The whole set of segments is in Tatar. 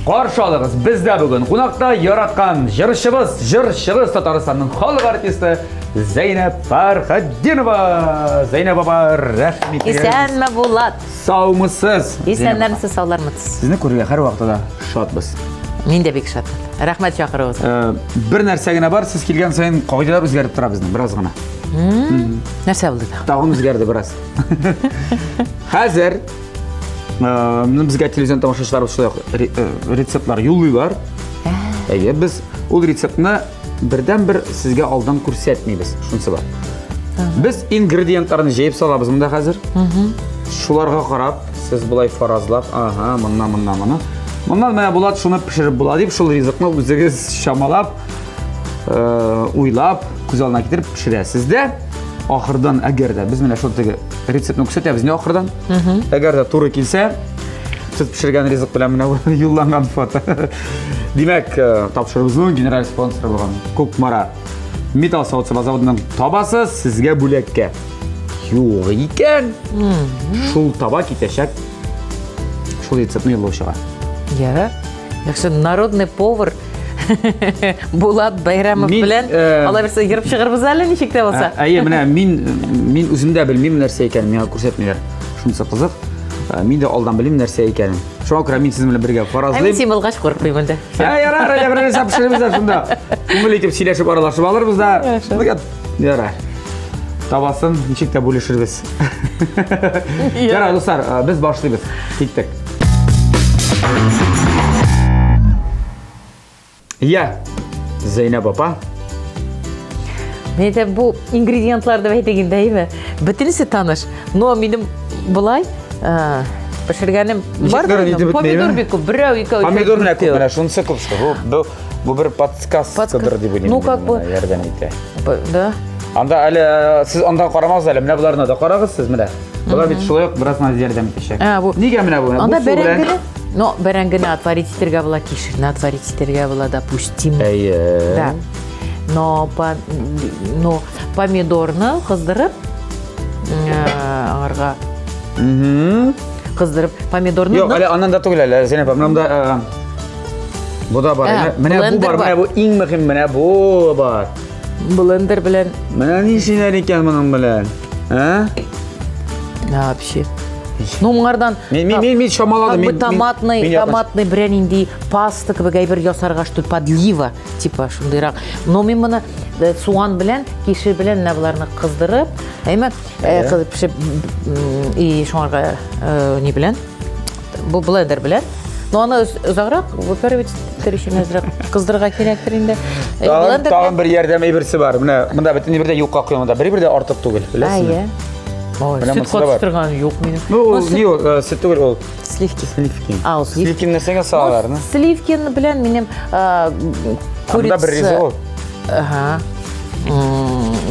Каршы алыгыз, бездә бүген кунакта яраткан җырчыбыз, җырчыбыз Татарстанның халык артисты Зәйнәб Фәрхетдинова. Зәйнәб апа, рәхмәт. Исәнме, Булат? Саумысыз? Исәннәрмесез, саулармысыз? Сезне күрергә һәрвакытта да шатбыз. Мин дә бик шатмын. Рәхмәт чакыруыгызга. Э, бер нәрсә генә бар, сез килгән саен кагыйдәләр үзгәреп тора безнең, бераз гына. Нәрсә булды тагын? Тагын үзгәрде бераз. Хәзер э, безгә телевизион тамашачылар шулай ук э, рецептлар юллыйлар. Әйе, без ул рецептны бердән-бер сезгә алдан күрсәтмибез. Шунысы бар. Без ингредиентларны җыеп салабыз монда хәзер. Шуларга карап, сез болай фаразлап, ага, моннан, моннан, моны. Моннан менә Булат шуны пешереп була дип, шул ризыкны үзегез чамалап, э, уйлап, күз алдына китереп пешерәсез дә. Ахырдан әгәр дә без менә шул теге рецептны күрсәтәбез инде ахырдан. Әгәр дә туры килсә, сез пешергән ризык белән менә юлланган фото. Димәк, э, тапшыруыбызның генераль спонсоры булган Кукмара металл савыт-саба заводының табасы сезгә бүләккә. Юк икән, шул таба китәчәк шул рецептны юллаучыга. Ярар. Яхшы, народный повар Булат Бәйрәмов Мин, белән э, алай берсе ерып чыгарбыз әле ничек тә булса. Ә, Әйе, менә мин мин үзем дә белмим нәрсә икәнен, миңа күрсәтмиләр. Шунысы кызык. Ә, Мин дә алдан белмим нәрсә икәнен. Шуңа күрә мин сезнең белән бергә Ә мин фаразлыйм. син булгач курыкмыйм инде. Ә, ярар, әле бер нәрсә пешерербез дә шунда. Күңел итеп сөйләшеп аралашып алырбыз да. Яхшы. Ярар. Табасын ничек тә бүлешербез. Ярар, дуслар, э, без башлыйбыз. Киттек. Я, Зәйнәб апа. Мен әйтәм, бу ингредиентлар дип әйтик инде, әйеме? Бөтенесе таныш. Но минем болай э, пешергәнем бар Ничек минем. итеп бетмәйме? Помидор бик күп, берәү, икәү, өчәү, Помидор менә күп, дүртәү. менә шунысы күп шул. Бу, бу, бу бер подсказкадыр дип уйлыйм. Ну, как бы- Менә Ярдәм итә. Да. Анда әле э, сез анда карамагыз әле, менә боларны да карагыз сез менә. Болар бит шулай ук бераз гына ярдәм итәчәк. Ә, бу- Нигә менә бу? Анда Бу су белән- бәрәңгене, но бәрәңгене отварить итәргә була, кишерне отварить итәргә була, допустим. Әйе. Да. Но, по, но помидорны кыздырып, э, аңарга Мгм. кыздырып, помидорны Юк, нык- әле аннан да түгел әле, Зәйнәп, менә монда э, бу да бар. Ә, Менә менә бу блендер бар, бар. менә бу иң мөһим, менә бу бар. Блендер белән Менә нишлиләр икән моның белән? Ә? Да, вообще. Ну, моңардан Мин мин мин мин чамаладым. Как бы мин- мин- томатный, мин якын- томатный берәр нинди паста кебек әйбер ясарга, что подлива, типа шундыйрак. Но мин моны э, суган белән, кишер белән менә боларны кыздырып, әйме, э, Әйе. кызып пешеп м, и шуңарга э, ни белән Бу блендер белән. Но аны озаграк выпаривать итәр өчен әзрәк кыздырырга кирәктер инде. Э, Тагын, тагын бер ярдәм әйберсе бар. Менә монда бөтен бер дә юкка куя монда. Бер бер дә артык түгел, беләсезме? Әйе. Ой, Менә сөт монысы да бар. катыштырган юк минем. Ну, Ну, ул ни ул, э, сөт түгел ул. Сливки. Сливки. А, ул сливки. Сливки нәрсәгә салалар, ну? Сливки белән минем э, Анда бер ризык ул. Ага.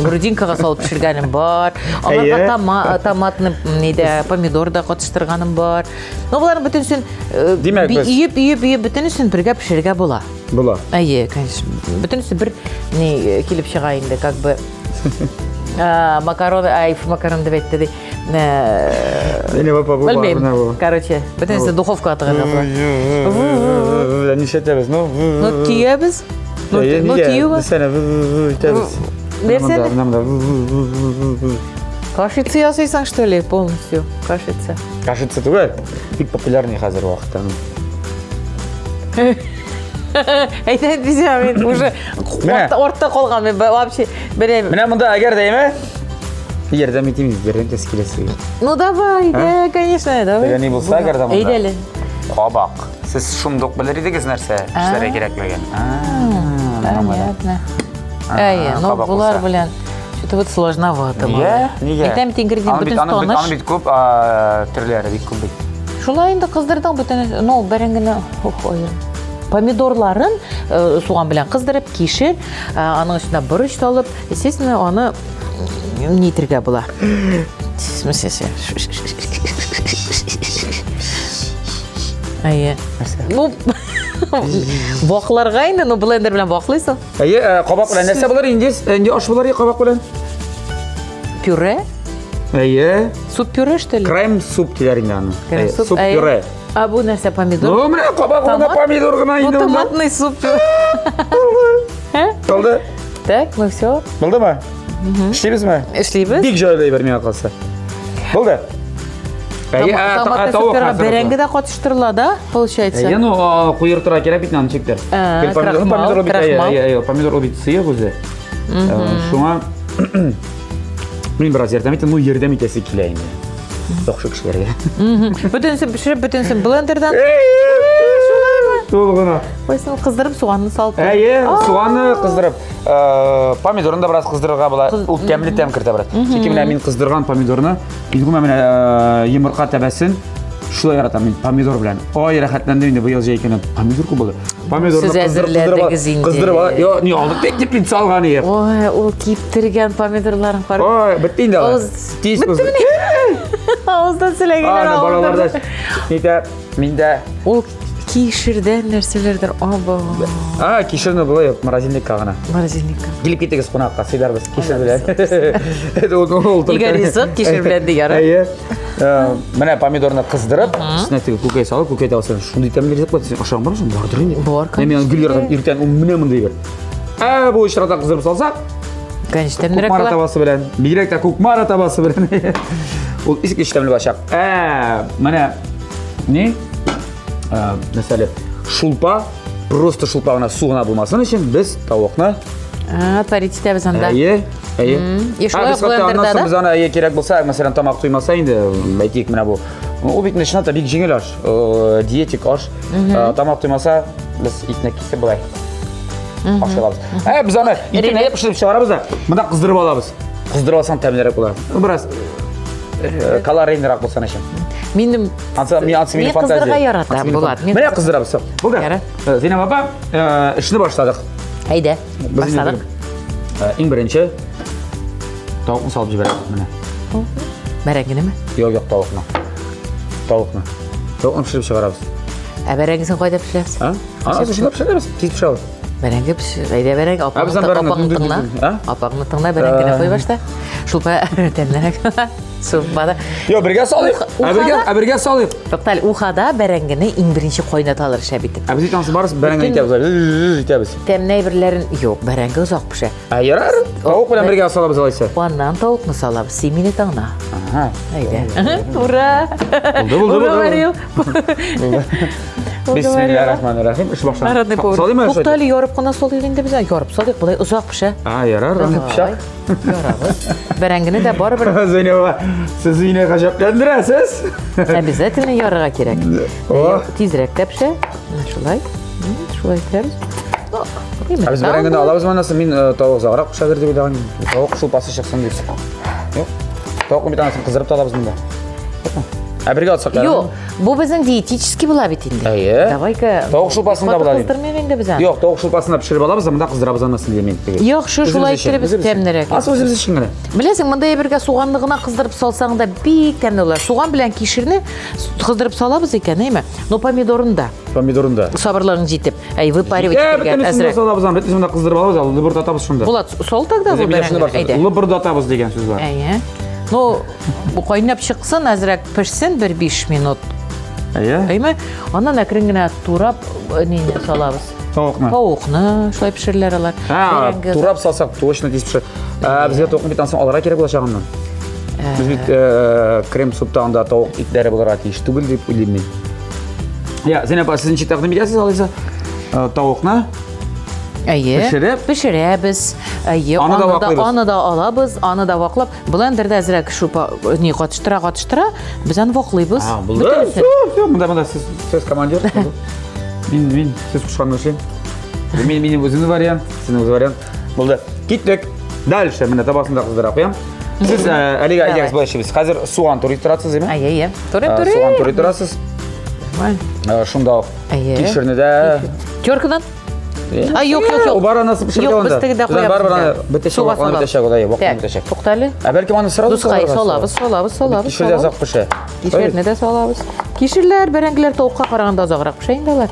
Грудинкага салып пешергәнем бар. Аларга тома, томатны нидә, помидор да катыштырганым бар. Но боларның бөтенесен э, Димәк, без- иеп, иеп, иеп бөтенесен бергә пешерергә була. Була. Әйе, конечно. Бөтенесе бер ни э, килеп чыга инде, как бы. Э, макарон, ай, макарон дип әйтте ди. Менә бу бар, менә бу. Короче, бөтенесе духовкага тыгырга була. Нишләтәбез? Ну, Ну, төябез. Ну, ну тию. Нәрсәне итәбез? Нәрсәне? Менә монда. Кашица ясыйсың, что ли, полностью? Кашица. Кашица түгел. Бик популярный хәзер вакытта. Әйтә дисәм, мин уже артта калган, мин вообще беләм. Менә монда әгәр дә әйме? Ярдәм итим, ярдәм итәсе килә сезгә. Ну давай, да, конечно, давай. Теге ни булса, әгәр дә монда. Әйдә әле. Кабак. Сез шундук белер идегез нәрсә эшләргә кирәклеген. Понятно. Әйе, ну булар белән что-то вот сложновато. Нигә? Нигә? Әйтәм бит ингредиент бөтен таныш. Аның бит күп төрләре бик күп бит. Шулай инде кыздырдың бөтен, ну бәрәңгене, ох, ой. Помидорларын э, суган белән кыздырып, кишер, э, аның өстенә борыч салып, естественно, аны ни итергә була. Әйе. Ну, вакларга инде, ну, блендер белән ваклыйсың. Әйе, э, кабак белән нәрсә булыр инде? Инде аш булыр кабак белән? Пюре? Әйе. Суп пюре, что ли? Крем суп диләр инде аны. Крем суп, Суп пюре. А бу нәрсә, помидор? Ну, менә кабак гына, помидор гына инде. Бу томатный суп. Булды. Так, ну все. Булдымы? Эшлибезме? Эшлибез. Бик җайлы әйбер миңа калса. Булды. Томатный супка бәрәңге дә катыштырыла, да, получается? Әйе, ну, куертырга кирәк бит аны ничектер. Помидор бит, әйе, помидор ул бит сыек үзе. Шуңа мин бераз ярдәм итәм, ну, ярдәм итәсе килә инде. Яхшы кешеләргә. Бөтенесен пешереп, бөтенесен блендердан. Тулы гына. Кайсын кыздырып, суганны салып. Әйе, суганны кыздырып, помидорны да бераз кыздырырга була. Ул тәмле тәм кертә бераз. Чөнки менә мин кыздырган помидорны, мин гомумән менә йомырка тәбәсен шулай яратам мин помидор белән. Ой, рәхәтләндем инде быел җәй көне. Помидор күп булды. Помидорны Сез кыздырып, әзерләдегез инде. Кыздырып, йо, ни алдык дип дип мин салган идем. Ой, ул киптергән помидорларын карап. Ой, бетте инде алар. Авыз- Тиз узды. Авыздан селәгәйләр Аны балалар да нитә, миндә. Ул кишердән нәрсәләрдер, аба. А, кишерне болай морозильникка гына. Морозильникка. Килеп китегез кунакка, сыйларбыз кишер белән. Ул Нигә ризык кишер белән ди ярар. Әйе. Менә помидорны кыздырып, өстенә теге күкәй салып, күкәй табасы шундый тәмле ризык була, син ашаган бармы? Бардыр инде. Бар, конечно. Мин гел яратам, иртән ул менә мондый бер. Ә бу очракта кыздырып салсак, конечно, тәмлерәк була. Кукмара табасы белән, бигрәк тә кукмара табасы белән. Ул искиткеч тәмле булачак. Ә, менә ни? Мәсәлән, шулпа, просто шулпа гына, су гына булмасын өчен без тавыкны Отварить итәбез анда. Әйе, әйе. И шулай ук блендерда да? Без аны әйе кирәк булса, мәсәлән, тамак туймаса инде, әйтик, менә бу. Ул бит чынлап та бик җиңел аш, диетик аш. Тамак туймаса, без итне кисеп болай ашый алабыз. Ә без аны итен әйе пешереп чыгарабыз да, монда кыздырып алабыз. Кыздырып алсаң тәмлерәк була. Бераз калорийныйрак булсын өчен. Минем Ансы мин ансы минем фантазия. Мин кыздырырга яратам, Булат. Менә кыздырабыз. Булды. Зинә апа, эшне башладык. Әйдә, башладык. Иң беренче тавыкны салып җибәрәбез менә. Бәрәңгенеме? Юк, юк, тавыкны. Тавыкны. Тавыкны пешереп чыгарабыз. Ә бәрәңгесен кайда пешерәбез? А? А, шунда пешерәбез. Тиз пешә ул. Бәрәңге пешер. Әйдә бәрәңге. Апаңны тыңла. Апаңны тыңла, бәрәңгене куй башта. Шулпа тәмлерәк. Шулпада. Юк, бергә салыйк. Ә бергә, ә бергә салыйк. Туктале, ухада бәрәңгене иң беренче кайнаталар шәп итеп. Ә без итәбез барысы бәрәңгене итәбез. Итәбез. Тәмле әйберләрен юк, бәрәңге озак пешә. Ә ярар, тавык белән бергә салабыз алайса. Аннан тавыкны салабыз. Син мине тыңла. Ага. Әйдә. Ура! Булды, булды, булды. Булды. Бисмиллахир-рахманир-рахим. Эш башланды. Салыймы? Туктале, ярып кына салыйк инде без. Ярып салыйк, болай озак пешә. А, ярар, аны пычак. Ярабыз. Бәрәңгене дә барыбер. Зәйнәба, сез мине гаҗәпләндерәсез. Обязательно ярырга кирәк. Тизрәк тә пешә. Менә шулай. Шулай итәбез. Ә без бәрәңгене алабыз монысы. Мин э, тавык озаграк пешәдер дип уйлаган идем. Тавык шулпасы чыксын дип. Юк. Тавыкны бит анысын кыздырып та алабыз монда. Ә бергә атсак Юк, бу безнең диетический була бит инде. Әйе. Давай-ка. Тавык шулпасын да була. Кыздырмыйк инде без аны. Юк, тавык шулпасын да пешереп алабыз да монда кыздырабыз анысын дим мин. Яхшы, шулай иттеребез тәмлерәк. Асы үзебез өчен генә. Беләсең, монда әйбергә суганны гына кыздырып салсаң да бик тәмле була. Суган белән кишерне кыздырып салабыз икән, әйме? Но помидорын да. Помидорын да. Сабырлыгың җитеп. Әй, выпаривать итәргә әзрәк. Салабыз аны, бөтенесен монда кыздырып алабыз, лыбырдатабыз шунда. Булат, сол тогда бу бәрәңгене. Әйдә. Лыбырдатабыз дигән сүз бар. Әйе. Ну, бу кайнап чыксын, әзрәк пешсен бер 5 минут. Әйе. Әйме? Аннан әкрен генә турап э, нини салабыз. Тавыкны. Тавыкны шулай пешереләр алар. Ә, турап салсак, точно тиз пешер. Ә, безгә тавыкны бит ансын алырга кирәк булачак аннан. Без бит э, крем супта анда тавык итләре булырга тиеш түгел дип уйлыйм мин. Я, Зәйнәп апа, сез ничек тәкъдим итәсез алайса? Э, тавыкны Әйе. Пешереп? Пешерәбез. Әйе, Аны да ваклыйбыз. Аны да алабыз, аны да ваклап. Блендерда әзрәк шупа ни катыштыра, катыштыра, без аны ваклыйбыз. А, булды. Все, все, монда, монда сез, сез командир. Мин, мин, сез кушканны эшлим. Мин, минем үземнең вариант, сезнең үз вариант. Булды. Киттек. Дальше менә табасын да кыздыра куям. Сез э, әлегә әйдәгез болай эшлибез. Хәзер суган турый торасыз, әйме? Әйе, әйе. Турыйм, турыйм. Суган турый торасыз. Э, шунда ук. Әйе. Кишерне дә. Теркадан? А, юк, юк, юк. Бар анасы пешергән Юк, без тегедә куябыз. Барыбер аны бетәчәк, вакланып бетәчәк, ул, әйе, вакланып бетәчәк. Туктале. Ә бәлки аны сразу Дускай, салабыз, салабыз, салабыз. Кишер дә озак пешә. Кишерне дә салабыз. Кишерләр, бәрәңгеләр тавыкка караганда озаграк пешә инде алар.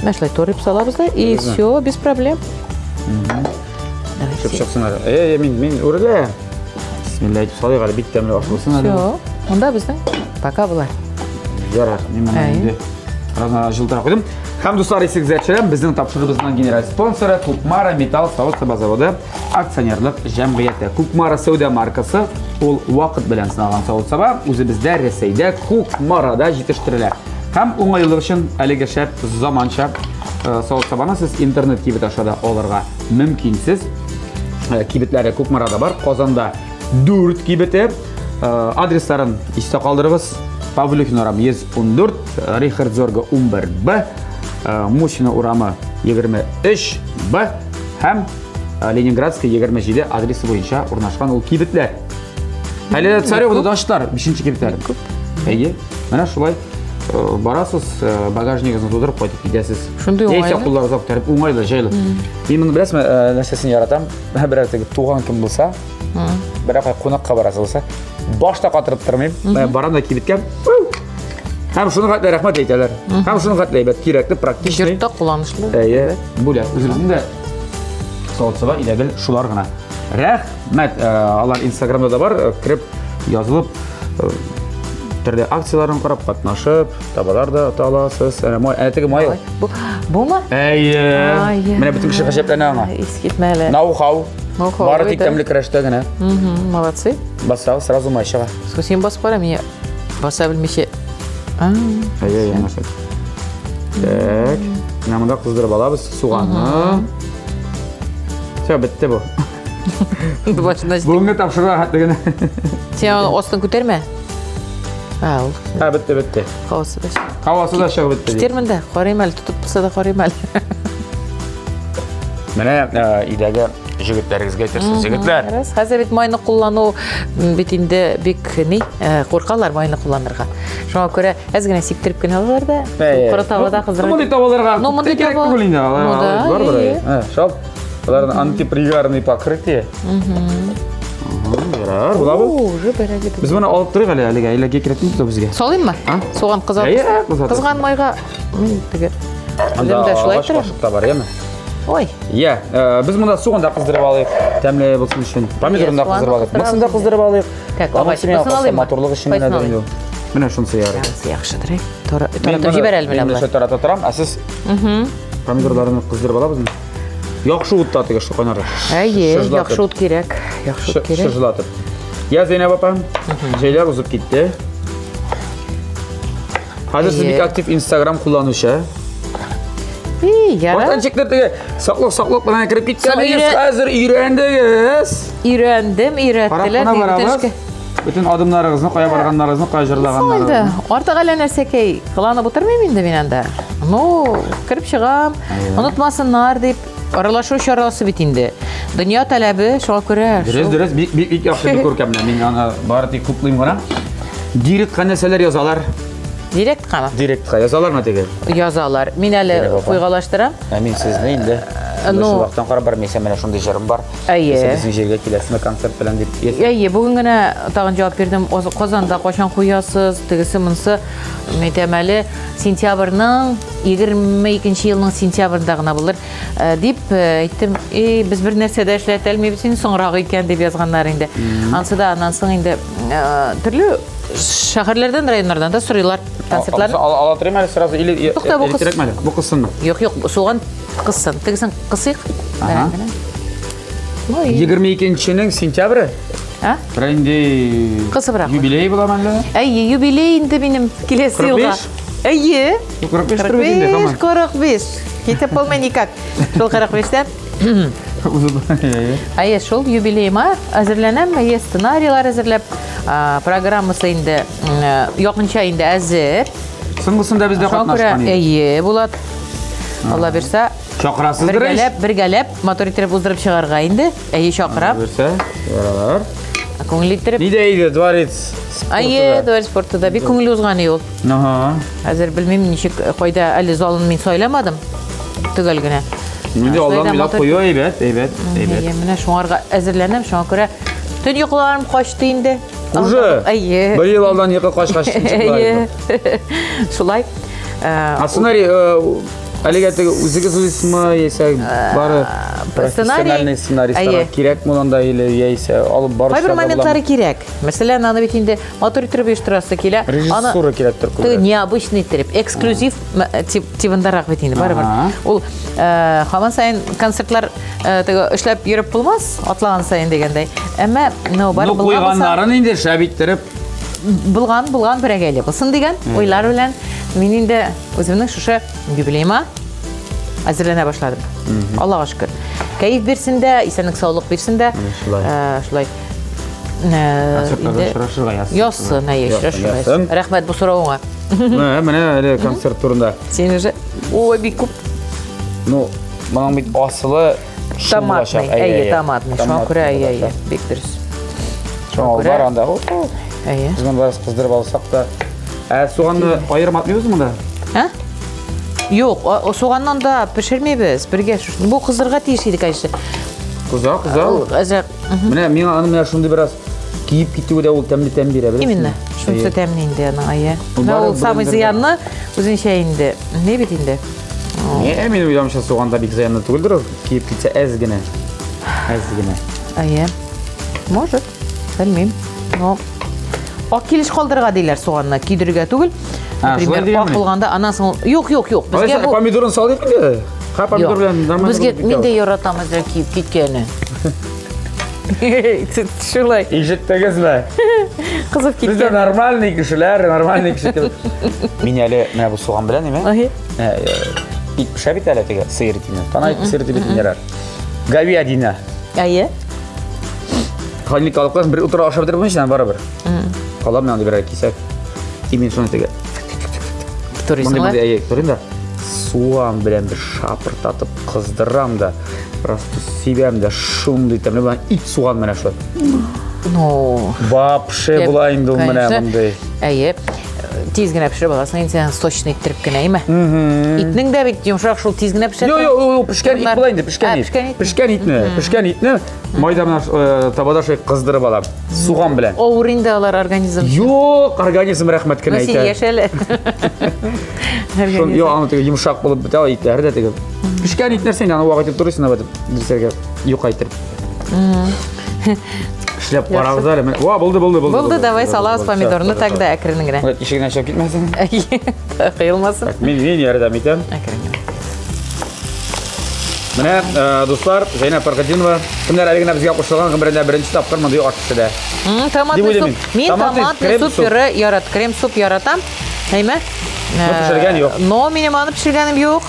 Менә шулай турып салабыз да, и все, без проблем. Чык чыксыннар. Эй, мин, мин үрелә. Бисмилла әйтеп салыйк әле, бик тәмле аш булсын әле. Все, монда безнең пока болай. Ярар, мин моны инде. Бераз җылытырак куйдым. Һәм дуслар, исегезгә төшерәм, безнең тапшыруыбызның генераль спонсоры Кукмара металл савыт-саба заводы акционерлык җәмгыяте. Кукмара сәүдә маркасы ул вакыт белән сыналган савыт-саба, үзебездә Рәсәйдә Кукмарада җитештерелә. Һәм уңайлылык өчен әлеге шәп заманча э, савыт-сабаны сез интернет кибет аша да алырга мөмкинсез. Э, кибетләре Кукмарада бар, Казанда 4 кибете. Э, адресларын истә калдырыгыз. Павлюхин урамы 114, Рихард Зорга 11Б, э, Мусина урамы 23Б һәм э, Ленинградский 27 адресы буенча урнашкан ул кибетләр. Әле Царевода да ачтылар, 5 кибетләр. Әйе, менә шулай барасыз, багажнигыгызны тутырып кайтып китәсез. Шундый уңайлы. Яисә кулларыгызга күтәреп, уңайлы, җайлы. Мин моны беләсезме, нәрсәсен яратам? Берәр теге туган кем булса, Берәр кая кунакка барасы булса, баш та катырып тормыйм. Менә барам да кибеткә. Һәм шуның хәтле рәхмәт әйтәләр. Һәм шуның хәтле әйбәт, кирәкле, практичный. Йортта кулланышлы. Әйе, бүләк. Үзебезнең дә савыт-саба илә гел шулар гына. Рәхмәт. Э, алар Инстаграмда да бар, э, кереп язылып, э, төрле акцияләрен карап, катнашып, табалар да ота аласыз. Әнә май, әнә теге май. Бу, бумы? Әйе. Менә бөтен кеше гаҗәпләнә аңа. Искитмәле. Ноу-хау. Ноу-хау. Бары тик тәмле көрәштә генә. Молодцы. Бассагыз, сразу май чыга. Син басып кара, мин баса белмичә. Әйе, әйе, нәрсә. Так, менә монда кыздырып алабыз суганны. Все, бетте бу. Башына Бүгенге тапшыруга хәтле генә. Син аны астын күтәрмә. А, ул. Ha, бетте, бетте. Һавасы да чыгып. Һавасы да чыгып бетте. Китермен дә, карыйм әле, тотып булса да карыйм әле. Менә э, өйдәге җегетләрегезгә әйтерсез, җегетләр. Рас, хәзер бит майны куллану бит инде бик ни, э, куркалар майны кулланырга. Шуңа күрә әз генә сиптереп кенә алалар да, коры табада кыздырып. Мондый табаларга Ну, мондый кирәк таба- түгел инде. Ну да, Бар бер. әйе. Э, Шап. Аларның антипригарный покрытие. Ярар, була бу. Уже бәрәңге. Без моны алып торыйк әле, әлегә, әлегә кирәк түгел безгә. Салыйммы? А? Суган кызар. Әйе, кызартып. Кызган майга мин теге. Анда Үзем дә шулай агач торам. кашык та бар, яме? Ой, Я, э, без монда суган да кыздырып алыйк, тәмле булсын өчен. Помидорын да Суганны кыздырып алыйк, кыздырабыз монысын да инде. кыздырып алыйк. Так, Аның агач, өчен бусын калса алыйммы? матурлык өчен генә Кайсын дә алыйм? инде ул. Менә шунысы ярый. Янысы яхшыдыр, әй. Мин Таратып моны- җибәр әле менә Мин болай. шулай тарата торам, ә сез помидорларны кыздырып алабызмы? Яхшы утта теге шу кайнар. Әйе, Шыжлатып. яхшы ут кирәк. Яхшы ут кирәк. Шыжлатып. Я, Зәйнәб апа, җәйләр узып китте. Хәзер сез бик актив Инстаграм кулланучы. И, яра. Баштан чиктер теге саклык-саклык белән кереп киткән идегез, хәзер өйрәндегез. Өйрәндем, өйрәттеләр. Карап кына барабыз. Бөтен адымнарыгызны, кая барганнарыгызны, кая җырлаганнарыгызны. Артык әллә нәрсәкәй кыланып утырмыйм инде мин анда. Ну, кереп чыгам, онытмасыннар дип. Аралашу чарасы бит инде. Дөнья таләбе, шуңа күрә. Дөрес, дөрес, бик бик бик яхшы, бик күркәм. Мин аны бары тик хуплыйм гына. Директка нәрсәләр язалар? Директкамы? Директка язалармы теге? Язалар. Мин әле куйгалаштырам. Ә мин сезне инде ну, шул вакыттан карап бармыйм, менә шундый җырым бар. Әйе. Безнең җиргә киләсезме концерт белән дип. Әйе, бүген генә тагын җавап бирдем. Казанда кайчан куясыз? Тегесе монысы. Әйтәм әле, сентябрьнең 22 елның сентябрендә гына булыр э, дип э, әйттем. И, без бер нәрсә дә эшләтә алмыйбыз, инде соңрак икән дип язганнар инде. Ансы да аннан соң инде э, төрле шәһәрләрдән, районнардан да сорыйлар концертлар. Ала торыйм әле сразу или Тукта, бу кыз. Бу кызсынмы? Юк, юк, суган кызсын. Тегесен кысыйк. Ага. Ну, 22-нченең сентябре? А? Инде Кысыбрак. Юбилей була мәллә? Әйе, юбилей инде минем киләсе елга. 45? Әйе. 45 тор бит инде, 45, 45. Китеп булмый никак. Шул 45-тә. Әйе, шул юбилеема әзерләнәм, әйе, сценарийлар әзерләп, программасы инде якынча инде әзер. Соңгысында бездә катнашкан иде. Әйе, Булат. Алла бирсә, Чакырасыздыр ич? Бергәләп, бергәләп, матур иттереп уздырып чыгарга инде. Әйе, чакырам. Бирсә, яралар. Күңелле иттереп. Нидә иде дворец спорты? Әйе, дворец спорты да. Бик күңелле узган ул. Ага. Хәзер белмим, ничек, кайда әле залын мин сайламадым. Төгәл генә. Инде алдан уйлап кую әйбәт, әйбәт, әйбәт. Әйе, менә шуңарга әзерләнәм, шуңа күрә төн йокыларым качты инде. Уже? Әйе. Бер ел алдан йокы качкач Әйе. Шулай. Ә сценарий э, Әлегә теге үзегез уйлыйсызмы, яисә бары профессиональный сценаристлар кирәкме анда или яисә алып баручылар? Кайбер моментлары кирәк. Мәсәлән, аны бит инде матур итеп оештырасы килә. Режиссура кирәктер күбрәк. Необычный итеп, эксклюзив тибындарак бит инде барыбер. Ул һаман саен концертлар теге эшләп йөреп булмас, атлаган саен дигәндәй. Әмма, ну, бар булган. Ну, куйганнарын инде шәп иттереп булган булган берәгәйле булсын дигән уйлар белән мин инде үземнең шушы юбилеема әзерләнә башладым. Аллага шөкер. Кәеф бирсен дә, исәнлек саулык бирсен дә. Шулай. Шулай. Концертларда очрашырга язсын. Язсын, әйе, очрашырга язсын. Рәхмәт бу соравыңа. Менә, менә әле концерт турында. Син уже, ой, бик күп. Ну, моның бит асылы томатный, әйе, томатный. Шуңа күрә, әйе, әйе, бик дөрес. Шуңа бар анда. Әйе. Без моны бераз кыздырып алсак та. Ә суганны аерым атмыйбызмы монда? Ә? Юк, суганнан да пешермибез. Бергә бу кыздырырга тиеш иде, конечно. Кыза, кыза. Ул әзрәк. Менә миңа аны менә шундый бераз киеп китүе дә ул тәмле тәм бирә, беләсезме? Именно. Шунысы тәмле инде аның, әйе. Менә ул самый зыянны үзенчә инде. Не бит инде. Не, мин уйламыйча суган да бик зыянлы түгелдер ул. Киеп китсә әз генә. Әз генә. Әйе. Может, белмим. Но ак килеш калдырырга диләр суганны, көйдерергә түгел. Например, ак булганда аннан соң юк, юк, юк. Безгә бу помидорын салыйк инде. Ха, помидор белән нормально. Безгә мин дә яратам әзрәк киеп киткәне. Шулай. Ишеттегезме? Кызып киткән. Без дә нормальный кешеләр, нормальный кеше кебек. Мин әле менә бу суган белән, әйме? Ит пешә бит әле теге сыер итеннән. Тана ите сыер ите бит ярар. Говядина. Әйе. Холодильникка алып куясың, бер утыра ашап бетереп булмый барыбер. Кала менә андый берәр кисәк. И мин шуны теге. Турыйсың Мондый әйе, турыйм да. Суган белән бер шапыртатып кыздырам да. Просто сибәм дә шундый тәмле була. Ит суган менә шулай. Ну, вообще була инде ул менә мондый. Әйе. Тиз генә пешереп аласың инде сен сочный иттереп кенә, әйме? Итнең дә бит йомшак шул тиз генә пешә. Юк, юк, юк, пешкән ит була инде, пешкән ит. Пешкән итне, пешкән итне майда менә э, табада шулай кыздырып алам. Суган белән. Авыр инде алар организм. Юк, организм рәхмәт кенә әйтә. Син яшәле. Шул, юк, аны теге йомшак булып бетә, итләре дә теге. Пешкән ит нәрсә инде, аны вак итеп турыйсың да бетеп, дөресәргә юка иттереп. Эшләп карагыз әле. Ва, булды, булды, булды. Булды, давай салабыз помидорны тогда әкрен генә. Вот ишегеннән чыгып китмәсен. Кыелмасын. Мин мин ярдәм итәм. Әкрен генә. Менә, э, дуслар, Зәйнәп Фәрхетдинова, кемнәр әле генә безгә кушылган, гомерендә беренче тапкыр мондый аш пешерә. Томатный суп. Мин томатный суп пюре ярат, крем-суп яратам. Әйме? Но пешергән юк. Но минем аны пешергәнем юк.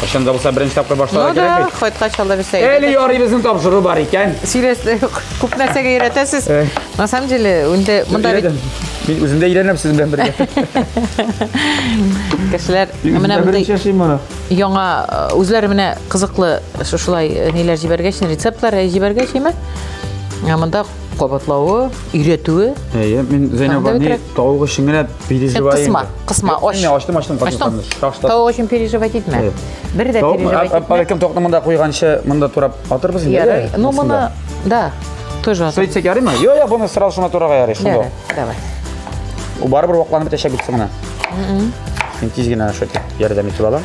Кайчан да булса беренче тапкыр башларга кирәк бит. Ну да, кайткач алла бирсә. Әле ярый безнең тапшыру бар икән. Сөйләште, күп нәрсәгә өйрәтәсез. Э. На самом деле, инде монда бит Мин үзем дә өйрәнәм сезнең белән бергә. Кешеләр менә мондый яңа э, үзләре менә кызыклы шушылай э, ниләр җибәргәч, рецептлар җибәргәч, әйме? Монда кабатлавы, өйрәтүе. Әйе, мин Зәйнәп ни тавык өчен генә переживаю. Кысма, кысма, ач. Мин ачтым, ачтым, ачтым. Тавык өчен переживать итмә. Бер дә переживать итмә. Бәлкем тавыкны монда куйганчы, монда турап атырбыз инде. Ярый. Ну, моны, да, тоже атырбыз. Шулай итсәк ярыймы? Юк, юк, буны сразу шуна турарга ярый, шунда. Давай. Ул барыбер вакланып бетәчәк бит соңына. Мин тиз генә шулай ярдәм итеп алам.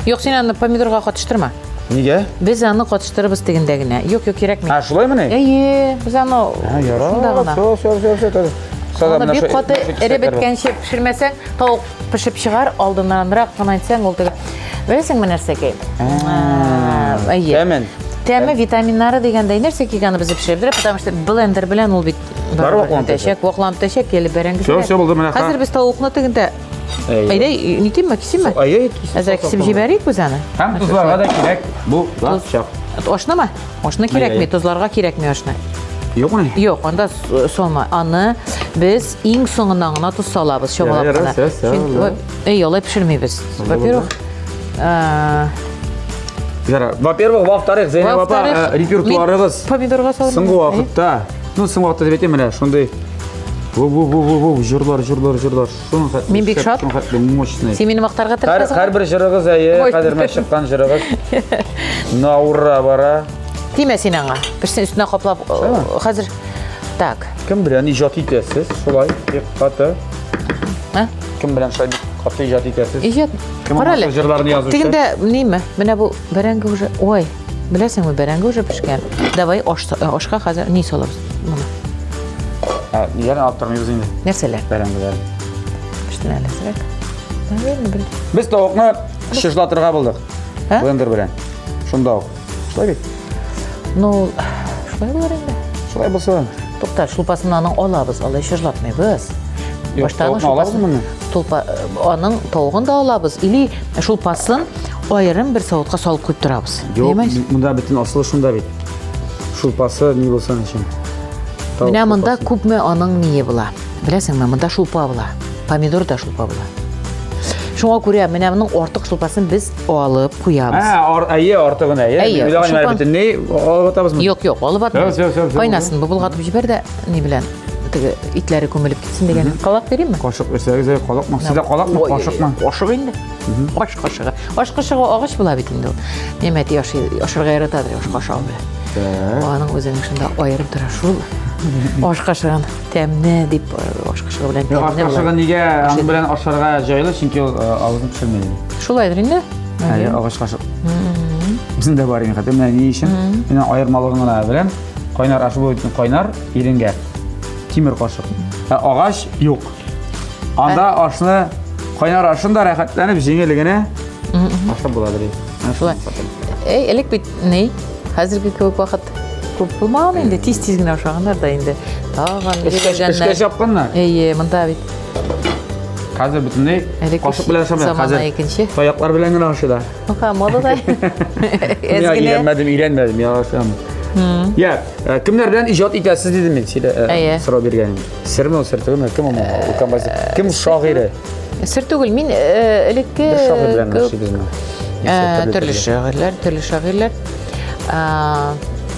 Юк, син аны помидорга катыштырма. Нигә? Без аны катыштырабыз тегендә генә. Юк, юк, кирәкми. А, шулаймыни? Әйе, без аны шунда гына. Все, все, все, все. Аны бик каты эреп беткәнче пешермәсәң, тавык пешеп чыгар, алдыннанрак гына әйтсәң, ул теге. Беләсеңме нәрсәкәй? Әйе. Тәмен. Тәме, витаминнары дигәндәй, нәрсә аны без пешереп бетерә, потому что блендер белән ул бит Бар вакланып бетәчәк, вакланып бетәчәк, әле бәрәңгесе. Все, все булды менә. Хәзер без тавыкны тегендә Әйдә, нитимме, кисимме? Әйе, Әзрәк кисеп җибәрик без аны. Һәм тозларга да кирәк бу чак. Ашнымы? Ашны кирәкми, тозларга кирәкми ашны. Юкмы? Юк, анда салма. Аны без иң соңыннан гына тоз салабыз, чамалап кына. Чөнки әй, алай пешермибез. Во-первых, Ярар. Во-первых, во-вторых, Зәйнәб апа, репертуарыгыз помидорга салып. Соңгы вакытта, ну, соңгы вакытта дип әйтәм менә, шундый Ву-ву-ву-ву-ву, җырлар, җырлар, җырлар. Шуның хәтле. Мин бик шат. Шуның хәтле мощный. Син мине мактарга тырышасың. Һәрбер җырыгыз әйе, хәзер менә чыккан җырыгыз. Наура бара. Тимә син аңа. Берсен өстенә каплап, хәзер. Так. Кем белән иҗат итәсез? Шулай, бик каты. Ә? Кем белән шулай бик Каты иҗат итәсез. Иҗат. Кем Кара әле. җырларны язучы? Тегендә ниме? Менә бу бәрәңге уже. Ой, беләсеңме, бәрәңге уже пешкән. Давай аш, ашка хәзер ни салабыз? Моны. Ә, ниләрен алып тормыйбыз инде? Нәрсәләр? Бәрәңгеләр. Пеште әле әзрәк. Наверное, бер. Без тавыкны чыжлатырга булдык. Ә? Блендер белән. Шунда ук. Шулай бит? Ну, шулай булыр инде. Шулай булса. Тукта, шулпасын аның алабыз, алай чыжлатмыйбыз. Юк, Башта аның тавыкны алабызмы шулпасын- моны? Тулпа, аның тавыгын да алабыз. Или шулпасын аерым бер савытка салып куеп торабыз. Юк, Понимаешь? монда бөтен асылы шунда бит. Шулпасы ни булсын өчен. Тавык Менә монда шулпасы. күпме аның ние була. Беләсеңме, монда шулпа була. Помидор да шулпа була. Шуңа күрә менә моның артык шулпасын без алып куябыз. Ә, ар, әйе, артыгын әйе. Әйе, Мин уйлаган шулпа- әле бөтенләй алып атабызмы? Юк, юк, алып атмыйбыз. Всё, всё, всё, Кайнасын, бу болгатып җибәр дә ни белән теге итләре күмелеп китсен дигән. Калак биримме? Кашык бирсәгез, әй, калакмы? Сездә калакмы, Ой, кашыкмы? Кашык инде. Аш кашыгы. Аш кашыгы агач була бит инде ул. Минем әти ашый, ашарга яратадыр аш кашыгы белән. Так. Аның үзенең шунда аерым тора шул. Аш кашыгын тәмне дип аш кашыгы белән Юк, аш тәмне кашыгы була. нигә аның белән ашарга җайлы, чөнки ул авызны пешерми. Шулайдыр инде. Әйе, агач кашык. Безнең дә бар инде, хәтта менә ни өчен? Менә аермалыгын гына беләм. Кайнар аш бу кайнар иренгә. Тимер кашык. Ә агач юк. Анда ашны кайнар ашын да рәхәтләнеп җиңел генә ашап була бит. Шулай. Эй, элек бит ни? Хәзерге кебек вакыт күп булмаган инде, тиз-тиз генә ашаганнар да инде. Тагын Эшкә чапканнар. Әйе, монда бит. Хәзер бөтенләй кашык белән ашамыйлар. Хәзер икенче. Таяклар белән генә ашыйлар. Ха, мода да. Әз генә. Өйрәнмәдем, өйрәнмәдем, я ашамыйм. Я, кемнәр белән иҗат итәсез дидем мин, сине сорау биргән. Серме ул, сер түгелме? Кем ул композитор? Кем шагыйре? Сер түгел, мин элекке Бер шагыйрь белән эшлибезме? Төрле шагыйрьләр, төрле шагыйрьләр.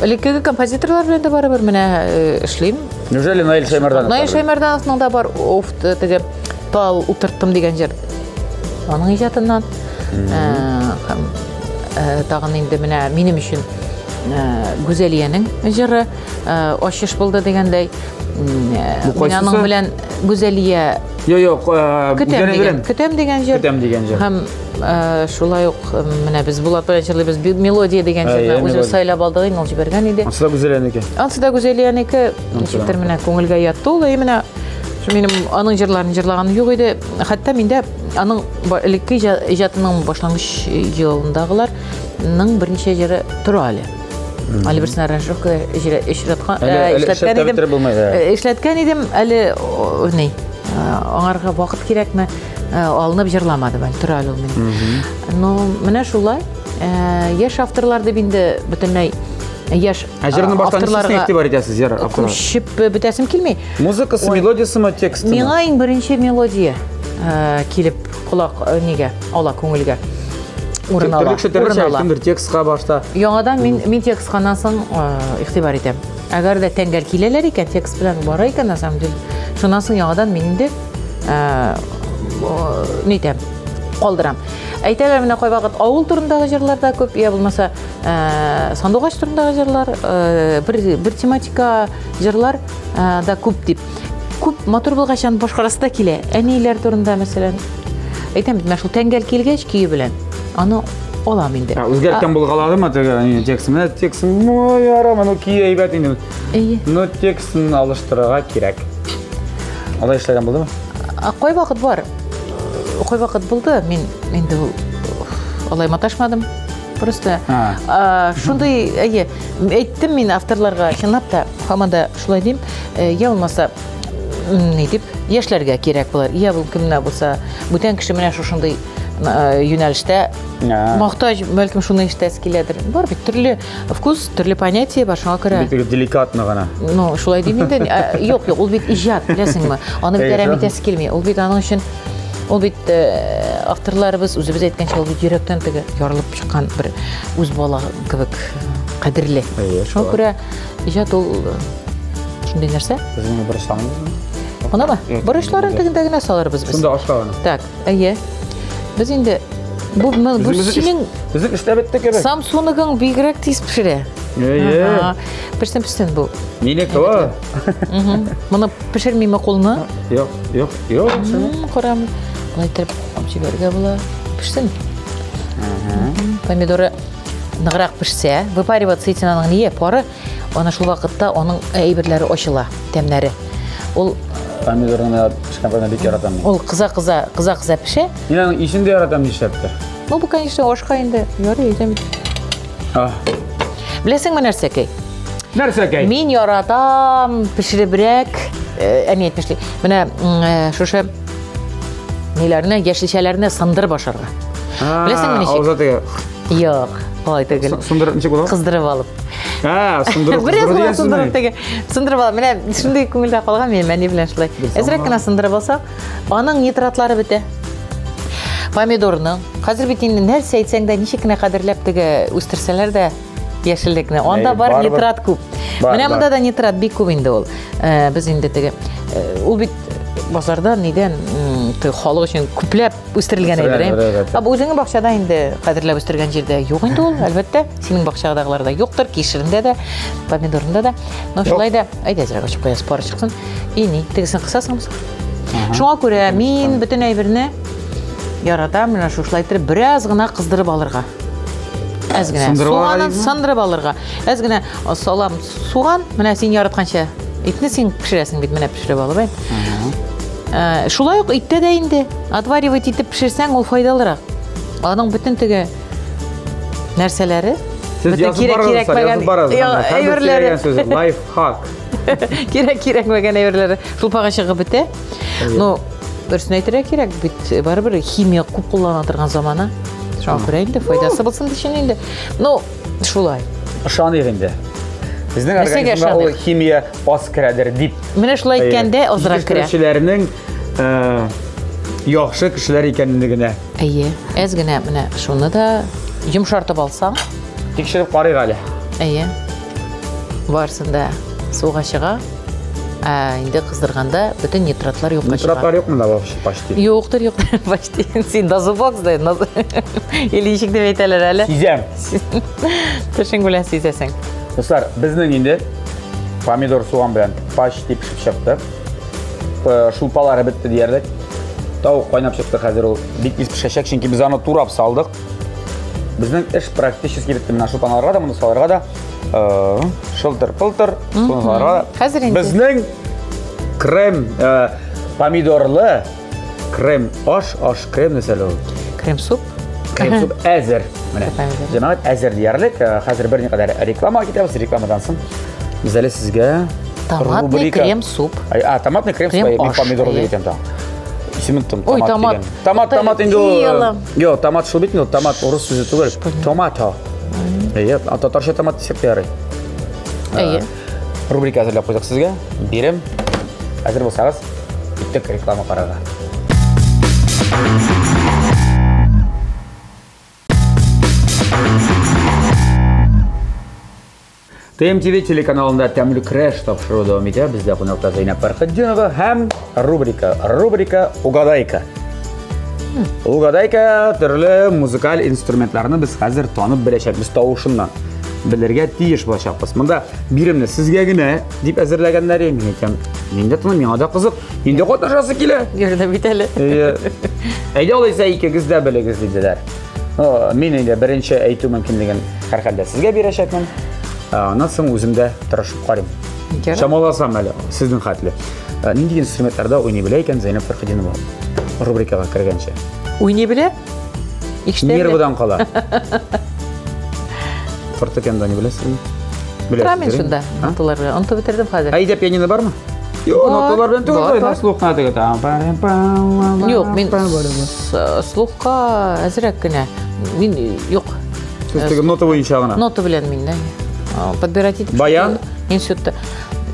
Элеккеге композиторлар белән дә барыбер менә эшлим. Неужели Наиль Шаймарданов? Наиль Шаймардановның да бар, уф, теге тал утырттым дигән җыр. Аның иҗатыннан. Һәм тагын инде менә минем өчен Гүзәлиянең җыры ачыш булды дигәндәй. Мин аның белән Гүзәлия Юк, юк, Көтәм дигән, көтәм дигән җыр. Көтәм дигән җыр. Һәм шулай ук менә без Булат белән җырлыйбыз мелодия дигән җырны үзебез сайлап алдык, инде ул җибәргән иде. Ансы да Гүзәлиянеке. Ансы да Гүзәлиянеке. Ничектер менә күңелгә ятты ул. И менә минем аның җырларын җырлаганым юк иде. Хәтта миндә аның элекке иҗатының башлангыч елындагыларның берничә җыры тора әле. Әле берсен аранжировка эшләткән идем. Эшләткән идем, әле ни, аңарга вакыт кирәкме, алынып җырламадым әле, тора әле ул минем. Ну, менә шулай. Яшь авторлар дип инде бөтенләй яшь Ә җырның башта ничек игътибар итәсез, җыр авторлар? Күчеп бетәсем килми. Музыкасы, мелодиясеме, текстымы? Миңа иң беренче мелодия килеп колак нигә ала күңелгә. Урын ала. Төрлечә төрлечә кемдер текстка башта. Яңадан мин мин текстка соң игътибар итәм. Әгәр дә тәңгәл киләләр икән, текст белән бара икән, на самом деле, шуннан соң яңадан мин инде ни итәм, калдырам. Әйтәләр менә кайвакыт авыл турындагы җырлар да күп, я булмаса сандугач турындагы җырлар, бер бер тематика җырлар да күп дип. Күп матур булгач аны башкарасы да килә. Әниләр турында, мәсәлән, әйтәм бит, менә шул тәңгәл килгәч көе белән аны алам инде. Үзгәрткән булгаладымы теге текст? Менә текст, ну, ярамый, ну, көе әйбәт инде. Әйе. Но текстын алыштырырга кирәк. Алай эшләгән булдымы? Кайвакыт бар. Кайвакыт булды. Мин инде алай маташмадым. Просто шундый, әйе, әйттем мин авторларга, чынлап та, һаман да шулай дим, я булмаса, ни дип, яшьләргә кирәк булыр, я бу кемнәр булса, бүтән кеше менә шушындый юнәлештә мохтаҗ, бәлкем шуны ишетәсе киләдер. Бар бит төрле вкус, төрле понятие бар, шуңа күрә. Бик деликатно гына. Ну, шулай дим инде. Юк, юк, ул бит иҗат, беләсеңме? Аны бит әрәм итәсе килми. Ул бит аның өчен Ул бит авторларыбыз үзебез әйткәнчә, ул бит йөрәктән теге ярылып чыккан бер үз бала кебек кадерле. Шуңа күрә иҗат ул шундый нәрсә. Без моны борычламыйбызмы? Монамы? Борычларын тегендә генә салырбыз без. Шунда ашка гына. Так, әйе. Без инде бу бу синең безнең эшләп бетте кебек. Самсунгың бигрәк тиз пешерә. Әйе. Пешсен, пешсен бу. Минеке о. Моны пешермиме кулны? Юк, юк, юк. Карам. Болай итеп җибәрергә була. Пешсен. Помидоры ныграк пешсә, выпариваться итсен аның ние, пары, аны шул вакытта аның әйберләре ачыла, тәмнәре. Ул Помидорны пешкән помидор бик яратам мин. Ул кыза-кыза, кыза-кыза пешә. Мин аның исен дә яратам нишләптер. Ну, бу, конечно, ашка инде. Ярый, әйтәм бит. А. Беләсеңме нәрсәкәй? Нәрсәкәй? Мин яратам пешеребрәк, э, әни әйтмешли. Менә э, шушы ниләрне, яшелчәләрне сындырып ашарга. Беләсеңме ничек? Авызда теге. Юк, алай түгел. Сындырып ничек була? Кыздырып алып. Ә, сындырып, Бераз гына сындырып теге. Сындырып алып. Менә шундый күңелдә калган минем әни белән шулай. Әзрәк кенә сындырып алсак, аның нитратлары бетә. Помидорның. Хәзер бит инде нәрсә әйтсәң дә, ничек кенә кадерләп теге үстерсәләр дә яшеллекне. Анда бар нитрат күп. Менә монда да нитрат бик күп инде ул. Э, без инде теге э, ул бит базарда нидән халык өчен күпләп үстерелгән әйбер. Ә бу үзеңнең бакчада инде кадерләп үстергән җирдә юк инде ул, әлбәттә. Синең бакчадагыларда юктыр, кишерендә дә, помидорында да. Но шулай да, әйдә әзрәк ачып куябыз, пары чыксын. И ни, тегесен кысасыңмы соң? Шуңа күрә мин бөтен әйберне яратам, менә шушылай итеп бераз гына кыздырып алырга. Әз генә. Суганын сындырып алырга. Әз генә салам суган, менә син яратканча. Итне син пешерәсең бит, менә пешереп алып, әй. Э, шулай ук иттә дә инде отваривать итеп пешерсәң, ул файдалырак. Аның бөтен теге нәрсәләре, Сез язып барыгыз, язып барыгыз. Әйберләре. Лайфхак. Кирәк кирәкмәгән әйберләре шулпага чыгып бетә. Ну, дөресен әйтергә кирәк, бит барыбер химия күп куллана торган замана. Шуңа күрә инде файдасы булсын өчен инде. Ну, шулай. Ышаныйк инде. Безнең организмга ул химия аз керәдер дип. Менә шулай әйткәндә азрак керә. Кешеләрнең э, яхшы кешеләр икәнлегенә. Әйе, әз генә менә шуны да йомшартып алсаң. Тикшереп карыйк әле. Әйе. Барсын да суга чыга. Ә инде кыздырганда бөтен нитратлар юкка чыга. Нитратлар юк монда вообще почти. Юктыр, юктыр, почти. Син до зубок знаешь. Или ничек дип әйтәләр әле? Сизәм. Тешең белән сизәсең. Дуслар, безнең инде помидор суган белән почти пешеп чыкты. Э, шулпалары бетте диярлек. Тавык кайнап чыкты хәзер ул бик тиз пешәчәк, чөнки без аны турап салдык. Безнең эш практически бетте. Менә шулпаны алырга да, моны салырга да. Э, шылтыр-пылтыр, суны салырга да. Хәзер инде. Безнең крем, э, помидорлы крем аш, аш крем нәрсә ул? Крем-суп. Крем-суп әзер. Менә. Җәмәгать әзер диярлек. Э, хәзер берникадәр реклама китәбез. Рекламадан соң без әле сезгә томатный крем-суп. А, томатный крем-суп, мин помидорлы дип әйтәм тагын. Исемен оттым. Ой, томат. Томат, томат инде ул. Юк, томат шул бит инде, томат урыс сүзе түгел. Томато. Әйе, татарча томат дисәк тә ярый. Әйе. Рубрика әзерләп куйдык сезгә. Бирем. Әзер булсагыз, киттек реклама карарга. ТМТВ телеканалында Тәмле көрәш тапшыруы дәвам итә. Бездә кунакта Зәйнәп Фәрхетдинова һәм рубрика Рубрика Угадайка. Угадайка төрле музыкаль инструментларны без хәзер танып беләчәкбез тавышыннан. Белергә тиеш булачакбыз. Монда биремне сезгә генә дип әзерләгәннәр, мин әйтәм, мин дә таным, миңа да кызык. Инде катнашасы килә. Йөрдем бит әле. Әйдә алайса икегез дә белегез диделәр. Мин инде беренче әйтү мөмкинлеген һәрхәлдә сезгә бирәчәкмен. Аннан соң үзем дә тырышып карыйм. Чамаласам әле сезнең хәтле. Нинди инструментларда уйный белә икән Зәйнәб Фәрхетдинова рубрикага кергәнче? Уйный белә? Ишетә Нервыдан кала. Фортепиано уйный беләсезме? Тора мин шунда, ноталар белән. Онытып бетердем хәзер. Әйдә пианино бармы? Юк, ноталар белән түгел, на слух надо теге. Юк, мин слухка әзрәк кенә. Мин юк. Сез теге нота буенча гына. Нота белән мин, да. Подбирать итеп. Баян? Институтта.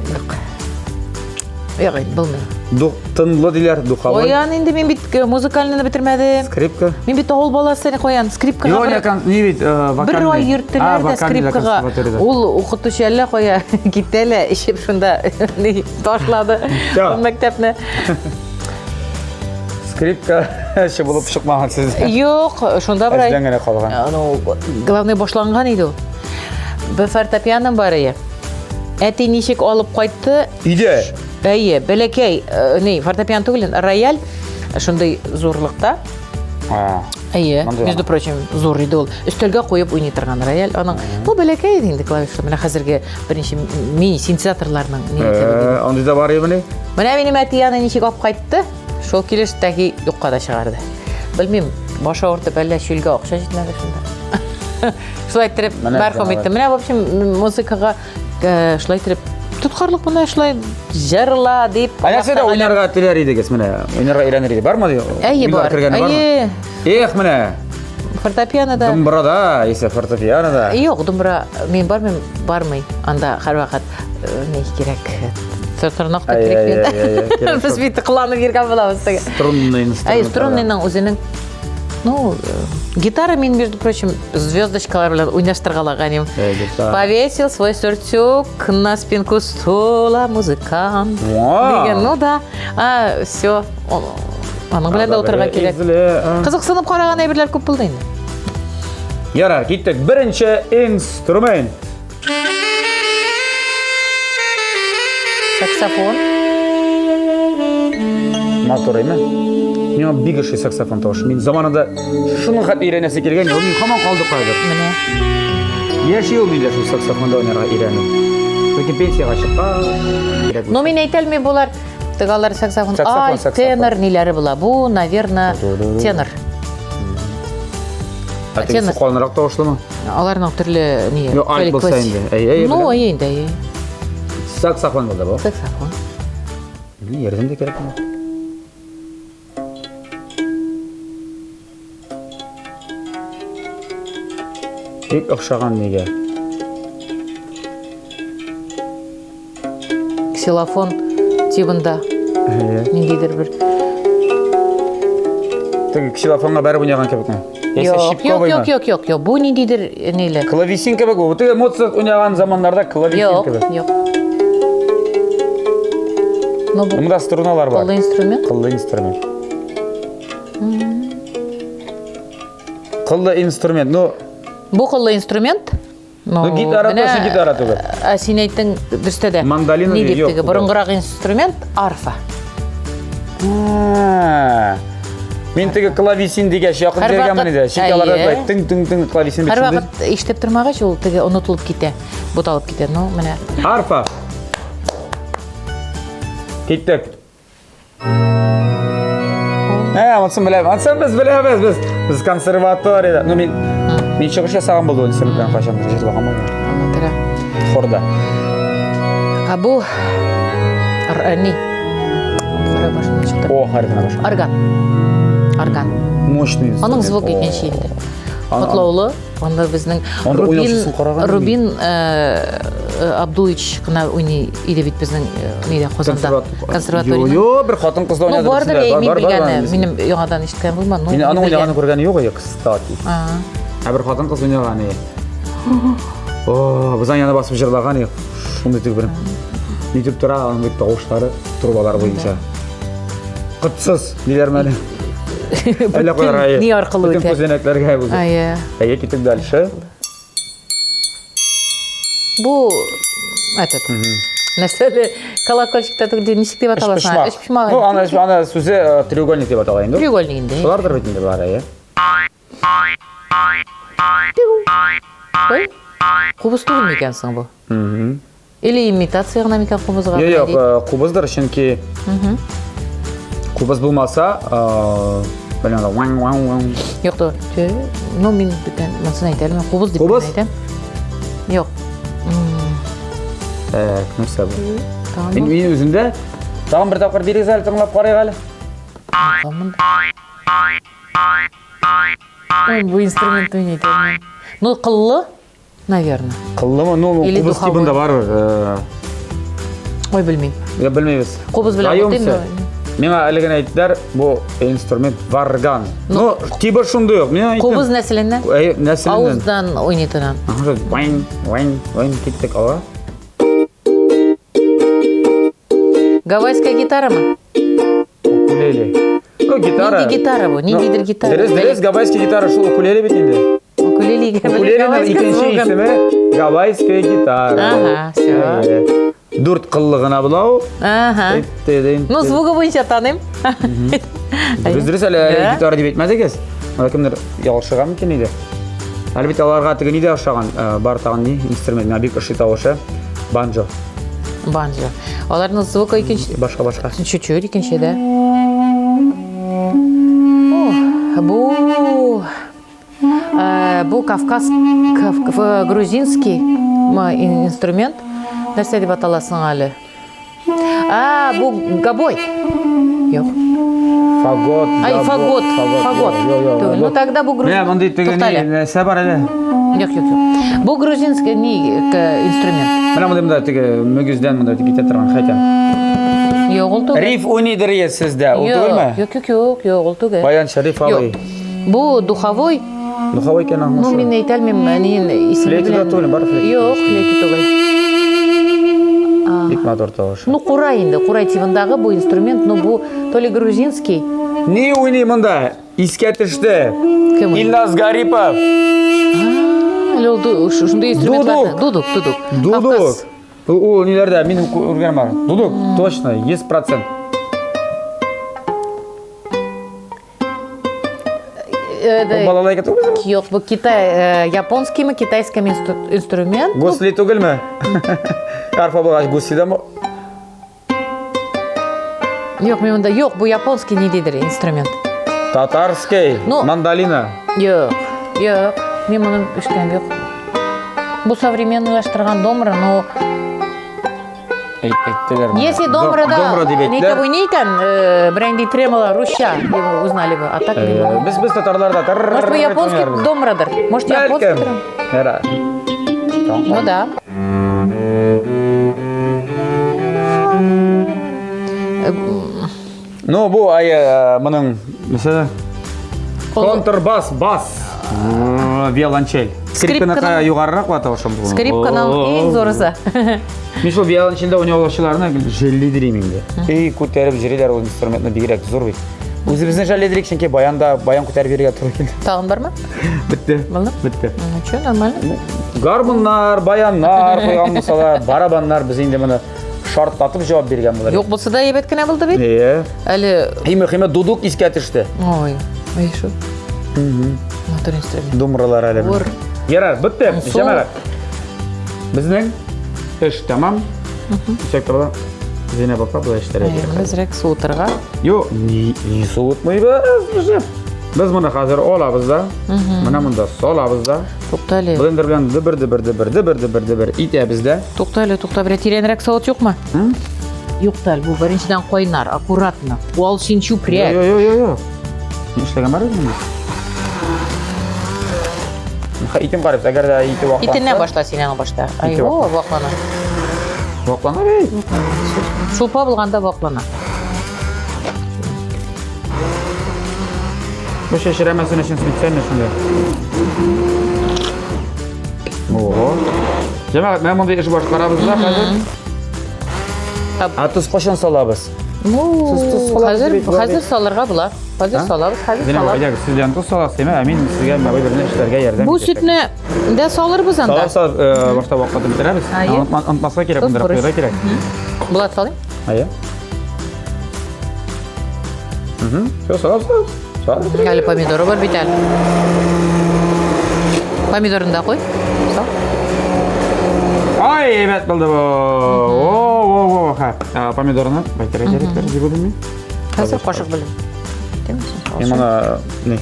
Юк. Юк, булмый. Дух тынлы диләр, духовой. Каян инде мин бит э, музыкальныйны бетермәдем. Скрипка. Мин бит авыл баласы, каян скрипкага. Юк, я не бит, э, вокальный. Бер ай йөрттеләр дә скрипкага. Ул укытучы әллә кая китте әле, эчеп шунда ташлады мәктәпне. Скрипка булып чыкмаган сез. Юк, шунда бер ай. Әздән генә калган. Ну, главное башланган иде ул. Бер фортепиано бар иде. Әти ничек алып кайтты? Өйдә. Әйе, бәләкәй, э, ни, фортепиано түгел, рояль. Шундый зурлыкта. Әйе, между прочим, зур иде ул. Өстәлгә куеп уйный торган рояль. Аның бу бәләкәй иде инде клавиша. Менә хәзерге беренче мини синтезаторларның ни э, Андый да бар иде. Менә минем әти аны ничек алып кайтты. Шул килеш тәки юкка да чыгарды. Белмим, башы авыртып әллә чүлгә акча җитмәде шунда. Шулай иттереп мәрхүм итте. Менә, в общем, музыкага э, шулай иттереп тоткарлык менә шулай җырла дип. Ә нәрсәдә уйнарга теләр идегез менә? Уйнарга өйрәнер иде. Бармы? Әйе, бар. Әйе. Эх, менә. Фортепианода. Думбрада, исә фортепианода. Юк, думбра мин бармыйм, бармый. Анда һәрвакыт э, ни кирәк. Тырнак та кирәк бит. Без бит кыланып йөргән булабыз теге. Струнный инструмент. Әй, струнныйның үзенең Ну, э, гитара мин, между прочим, звездочкалар белән уйнаштыргалаган идем. Повесил свой сюртюк на спинку стула музыкант. Дигән, ну да. А, все. Аның белән дә утырырга кирәк. Кызыксынып караган әйберләр күп булды инде. Ярар, киттек. Беренче инструмент. Саксофон. Матур, әйме? Миңа бик ошый саксофон тавышы. Мин заманында шуның хәтле өйрәнәсе килгән, ул мин һаман калды кайдыр. Менә. Яши ул миндә шул саксофонда уйнарга өйрәнү. Ләкин пенсиягә чыккач, Ну, мин әйтә алмыйм, болар тыгалар саксофон. Саксофон, Ай, тенор ниләре була. Бу, наверное, тенор. Ә тегесе калынрак тавышлымы? Аларның төрле ни? Юк, альт булса инде. Әй, әй, Ну, әй инде, әй. Саксофон булды бу. Саксофон. Ни ярдәм дә кирәк моңа. Бик охшаган нигә? Ксилофон тибында. Ниндидер бер. Теге ксилофонга бәреп уйнаган кебекме? Юк, юк, юк, юк, юк, юк. Бу ниндидер э, ниле? Клавесин кебек бу. Теге Моцарт уйнаган заманнарда клавесин кебек. Юк, юк. Но бу Монда струналар бар. Кыллы инструмент? Кыллы инструмент. Кыллы инструмент. Ну, бу кыллы инструмент? Ну, ну гитара тоже гитара түгел. Ә син әйттең дөрестә дә. Мандолина ни дип теге борынгырак инструмент арфа. Мин теге клавесин дигәч якын җиргә менә дә. Чөнки аларда былай тың тың тың клавесин бит. Һәрвакыт ишетеп тормагач, ул теге онытылып китә, буталып китә. Ну, менә. Арфа. Киттек. Ә, анысын беләм. Анысын без беләбез, без. Без консерваториядә. Ну, мин мин чыгыш ясаган булды ул инструмент белән кайчан җырлаган булды. Аңлатыра. Хорда. Ә бу ни? Кара башына чыкты. О, хәрефенә башы. Орган. Орган. Мощный. Аның звугы икенче инде. Котлаулы. Анда безнең Рубин, Рубин э, э, Абдулович кына уйный иде бит безнең э, нидә Казанда. Консерваториядә. Йо, бер хатын кыз да уйнады. Ну, бардыр, мин белгәне, минем яңадан ишеткән булма. Мин аның уйнаганын күргәне юк, кстати. Ә бер хатын кыз уйнаган. О, без янына басып җырлаган идек. Шундый итеп бер. Нитеп тора, аның бит тавышлары трубалар буенча. Кытсыз, диләрме әле? Әллә кайлар әйе. Ни аркылы үтә. Бөтен күзәнәкләргә үзе. Әйе. Әйе, китек дальше. Бу этот нәрсәле колокольчик та түгел, ничек дип атала соң? Өчпочмак. Ну, аны аны сүзе э, треугольник дип атала инде. Треугольник инде. Шулардыр бит инде болар, әйе. Ой, кубыз түгел микән соң бу? Или имитация гына микән кубызга? Юк, юк, э, кубыздыр, чөнки кубыз булмаса, э, белмәдем, ваң ваң ваң. Юк, түгел. Ну, мин бүтән монысын әйтә алмыйм. Кубыз дип Кубыз? әйтәм. Юк. Так, нәрсә бу? Мин мин үземдә тагын бер тапкыр бирегез әле, тыңлап карыйк әле. Ой, бу инструмент уйный алмыйм. Ну, кыллы. Наверное. Кыллымы? Ну, Или кубыз духовой. тибында барыбер. Э, Ой, белмим. Я белмибез. Кубыз белән Заемся. бутыймы? Миңа әле генә әйттеләр, бу инструмент варган. Ну, тибы шундый ук. Мин әйттем. Кубыз нәселеннән? Әй, нәселеннән. Авыздан уйный торган. Ага, вайн, вайн, вайн киттек ала. Гавайская гитарамы? Укулеле. Ну, гитара. Нинди гитара бу? Ниндидер гитара. Дөрес, дөрес, гавайский гитара шул укулеле бит инде. Укулеле. Укулеленың икенче исеме гавайская гитара. Ага, все. Дүрт кыллы гына була ул. Ага. Ну, звугы буенча таныйм. Дөрес, дөрес әле Да. гитара дип әйтмәдегез. Анда кемдер ялгышырга мөмкин иде. Әле бит аларга теге ни дә ошаган, э, бар тагын ни инструмент, миңа бик ошый тавышы. Банджо. Банджо. Аларның звугы икенче. Башка башка. Чуть-чуть икенче дә. О, бу э, бу Кавказ кав- грузинский инструмент. Нәрсә дип атала соң әле? А, бу гобой. Юк. Фагот. Ай, фагот, фагот. Түгел. Ну тогда бу грузин. Менә мондый теге Туктале. нәрсә бар әле. Юк, юк, юк. Бу грузинский ни инструмент. Менә мондый монда теге мөгездән монда китә торган хотя. Юк, ул түгел. Риф уйныйдыр сездә, ул түгелме? Юк, юк, юк, юк, ул түгел. Баянчы Риф абый. Бу духовой. Духовой икән аңлашыла. Ну, мин әйтә алмыйм, әниен исеме Флейта да түгел, бар флейта. Юк, флейта түгел. Бик матур тавыш. Ну, курай инде, курай тибындагы бу инструмент, ну, бу то ли грузинский. Ни уйный монда? Искә төште. Кем уйный? Илназ Гарипов. Әле ул шундый инструментларны. Дудук. Дудук, дудук. Дудук. Кавказ. Ул ниләрдә мин күргәнем бар. Дудук, точно, 100%. Э, Балалайка түгелме? Юк, бу Китай, э, японскиймы, китайский инструмент. Гусли түгелме? Арфа булгач гусли да Юк, мин монда юк, бу японский ниндидер инструмент. Татарский, Ну, мандолина. Юк, юк, мин моны ишеткәнем юк. Бу современныйлаштырган домра, но Әйттеләр. Если домрада Домра дип нитеп әйттеләр. уйный икән, э, берәнди тремоло русча его узнали бы, а так Э, Без без татарларда Может, бу японский домрадыр? Может, японский? Яра. Ну да. Ну, бу ай э, моның мәсәлән контрбас, бас, виолончель. Скрипканыкы югарырак була тавышым. Скрипканың иң зурысы. Мин шул виолончельдә уйнаучыларны жәллидер инде. Эй, күтәреп йөриләр ул инструментны бигрәк зур бит. Үзебезне жәллидерик, чөнки баянда баян күтәреп йөрергә туры килде. Тагын бармы? Бетте. Булды? Бетте. Ну что, нормально. Гармуннар, баяннар куйган булсалар, барабаннар без инде моны шартлатып җавап биргән булыр. Юк булса да әйбәт кенә булды бит. Әйе. Әле Иң мөһиме дудук искә төште. Ой, ой шул. Матур инструмент. Думралар әле. Ур. Ярар, бетте. Су. Җәмәгать. Безнең эш тәмам. Секторда Зәйнәп апа болай эшләргә кирәк. Әзрәк суытырга. Юк, ни, ни суытмыйбыз. Без моны хәзер алабыз да, менә монда салабыз да. Тукта әле. Блендер белән дыбыр дыбыр дыбыр дыбыр дыбыр дыбыр итәбез дә. Тукта әле, тукта, берәр тирәнрәк савыт юкмы? Юк та әле, бу беренчедән кайнар, аккуратно. Ул син чүпрәк. Йо, йо, йо, йо. Ни эшләгән бар үзеңдә? Итен карыйбыз, әгәр дә ите вакланса. Итеннән башла син аны башта. Ай, Ите о, ваклана. Ваклана бит. Шулпа булганда ваклана. Бу чәчрәмәсен өчен специально шунда. Ого. Җәмәгать, менә мондый эш башкарабыз да хәзер. Ә тоз кайчан салабыз? Ну, Сез тоз салабыз хәзер бит, болай хәзер бит. салырга була. Хәзер салабыз, хәзер Зинә, салабыз. әйдәгез, сездән тоз саласыз, ә мин сезгә менә бу берне эшләргә ярдәм Бу итәчәкмен. сөтне дә салырбыз анда. Салып, салып, э, башта ваклатып бетерәбез. Әйе. Онытмаска кирәк, Тоз, монда борыч. куярга кирәк. Булат салыйм. Әйе. Угу. Все, салып, салып. Салып. Әле помидоры бар бит әле. Помидорын да куй. Сал. Ай, әйбәт булды бу. О, о, о, ха. А, Помидорны кайтарга кирәк, дип уйлыйм мин. Хәзер кашык белән. Мин моны ни?